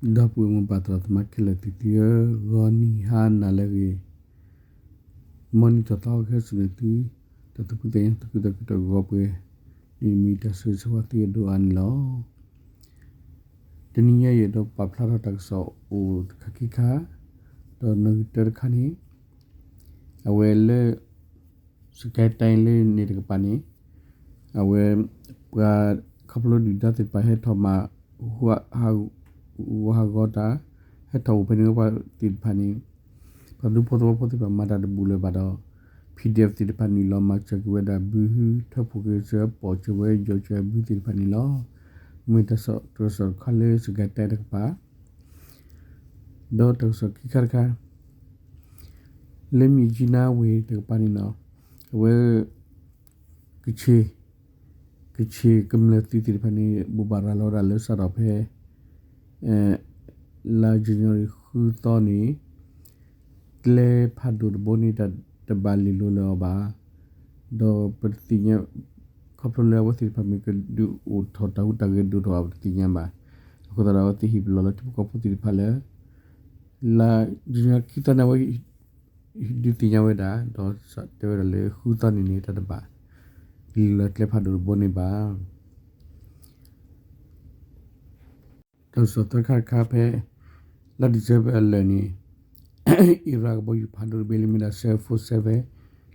ဒီပုၢ်ဝဲၢ်မိၢ်ပၢ်သရၣ်သမါခဲလၢာ်သ့ၣ်သုဧၢ, ဂီၤနံၤဟါနၤလၢအဂ့ၤ, မ်နံၣ်ထီၣ်သီကဟဲစိာ်န့ၢ်သု တၢ်သူၣ်ဖှံသးညီ သူၣ်ခုသးခု တၢ်ဂီၤပှဲၤ န့ၣ်မ့ၢ်တၢ်ဆၢဂ့ၤဆၢဝါသုအဒိၣ်အါန့ၣ်လီၤ. တနံၤညါအံၤ အဲၣ်ဒိးပာ်ဖျါထီၣ်တၢ်ကစီၣ်အိၣ်တခါခံခါ, ဒီးနီၣ်ဂံၢ်တၢတခါန့ၣ် အဝဲလၢ စကဲတဲလၢန့ၣ်တကပၤန့ၣ် အဝဲ ပှၤခီဖျိဒုၣ်ဒါသ့ၣ်တဖၣ်ဟဲထီၣ်မၤ ဟးဂီၤတၢ် ဟဲထီၣ်အိၣ်ဖဲန့ၣ်ပှၤသ့ၣ်တဖၣ်န့ၣ် ပှၤဒူဖိသဝီဖိသ့ၣ်တဖၣ်မၤတၢ်တဘူၣ်လၢၤဘၣ်ဒီး PDF သ့ၣ်တဖၣ်နုာ်လီၤမၤစၢၤက့ၤဝဲဒၣ် ဘုဟုထၢဖှိၣ်က့ၤစၢၤ ပိာ်စၢၤဝဲ ယိာ်စၢၤဘုသ့ၣ်တဖၣ်န့ၣ်လီၤ. မ့ၢ်တၢ်ကစီၣ်တခါလၢစကဲတဲတကပၤ ဒီးတၢ်ကစီၣ်ခံခါတခါ လၢမၠံးကၠံနါဝ့ၢ်တကပၤန့ၣ်နီၤ အဝဲ ကခ့ၣ် ကခ့ၣ်ကမျၢၢ်သုးသ့ၣ်တဖၣ်န့ၣ် ဘိးဘၣ်ရၤလီၤဝဲဒၣ်လၢစးထီၣ်ဖဲ လါယနူၤအါရံၤဃုသီန့ၣ် ကျဲဖးဒိၣ်တဘိန့ၣ် တၢ်တဘၣ်လဲၤလိၤလၢၤအီၤဘၣ်. ဒီးပတသ့ၣ်ညါ ခီဖျိလၢအဝဲသ့ၣ်တဖၣ်မ့ၢ်ကဒုးအိၣ်ထီၣ်တၢ်ဟူးတၢ်ဂဲၤဒိၣ်ထီၣ်ဘၣ် ပတသ့ၣ်ညါဘၣ်. အဃိသတးဒီး အဝဲသ့ၣ်ဟ့ၣ်ပလီၢ်လၢထံဖိကီၢ်ဖိသ့ၣ်တဖၣ်လၢ လါယနူၤအါရံၤခံသီန့ၣ် အဝဲဒုးသ့ၣ်ညါဝဲဒၣ် ဒီးတဲဝဲဒၣ်လၢဃုသီန့ၣ်န့ၣ် တၢ်တဘၣ်လဲၤလိၤလၢကျဲဖးဒိၣ်တဘိန့ၣ်ဘၣ်. တၢ်ကစီၣ်သၢခါတခါဖဲ လါ December အလၢာ်န့ၣ် Iran ကဘီယူၤဖးဒိၣ်တဘ့ၣ်လၢမ့ၢ်ဒၣ် seven four seven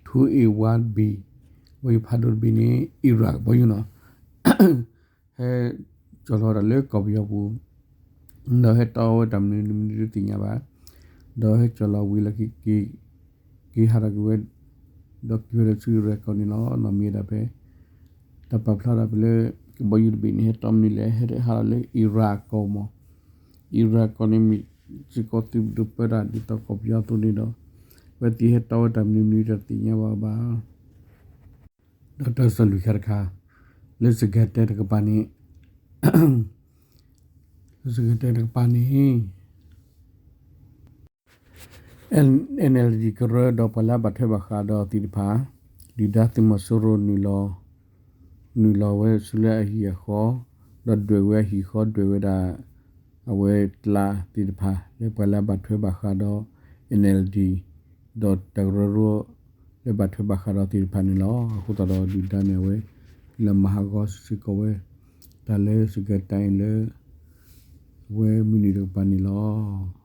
two eight one B ကဘီယူၤဖးဒိၣ်တဘ့ၣ်န့ၣ် Iran ကဘီယူၤနီၤ ဟဲကၠီၣ်လီၤဝဲဒၣ်လၢကီၢ်ပယီၤပူၤ ဒီးဟဲတီဝဲတၢ်မနုၤမနုၤတသ့ၣ်ညါဘၣ်. ဒီးဟဲကၠီၣ်လီၤဝံၤလီၢ်ခံ က့ၤဟးထီၣ်က့ၤဝဲ ဒီးက့ၤဝဲဒၣ်ဆူ Iran ကီၢ်န့ၣ်လီၤ. နီၢ်မ့ၢ်ဝဲဒၣ်ဖဲ တၢ်ပာ်ဖျါဒၣ်ဖဲလၢ ကဘီယူၤတဘ့ၣ်န့ၣ် ဟဲတီမနုၤလဲၣ် ဟဲဟးထီၣ်လၢ Iran ကီၢ်မး Iran ကီၢ်န့ၣ်မ့ၢ်စ့ၢ်ကီးသုးမုၢ်ဒိၣ်ပၢတၢ်ဒ်သိးကီၢ်ပယီၤအသိးန့ၣ်ဒီး အဝဲသ့ၣ်ဟဲတီဝဲတၢ်မနုၤမနုၤတသ့ၣ်ညါဘၣ်ဘၣ်. ဒီးတၢ်ကစီၣ်လွံၢ်ခါတခါ လၢစကဲတဲတကပၤန့ၣ် လၢစကဲတဲတကပၤန့ၣ် NLD ကရၢဒီးပှၤလၢအဘၣ်ထွဲဘၣ်ဃးဒီးသ့ၣ်တဖၣ် ဒုၣ်ဒါသုးမီၤစိရိၤ နုာ်လီၤဝဲဆူလၢအဟံၣ်အဃီ ဒီးဒွဲၣ်ဝဲအဟံၣ်အဃီ ဒွဲၣ်ဝဲဒၣ် အဝဲကျးသ့ၣ်တဖၣ် လၢပှၤလၢအဘၣ်ထွဲဘၣ်ဃးဒီး NLD ဒီးတၢ်ကရၢကရိ လၢဘၣ်ထွဲဘၣ်ဃးဒီးသ့ၣ်တဖၣ်န့ၣ်လီၤ. အဃိသတးဒီးဒုၣ်ဒါန့ၣ်အဝဲ လဲၤမၤဟးဂီၤစ့ၢ်ကီးဝဲ တၢ်လၢစကဲတဲလၢ အဝဲမုၢ်နံၤတကပၤန့ၣ်လီၤ.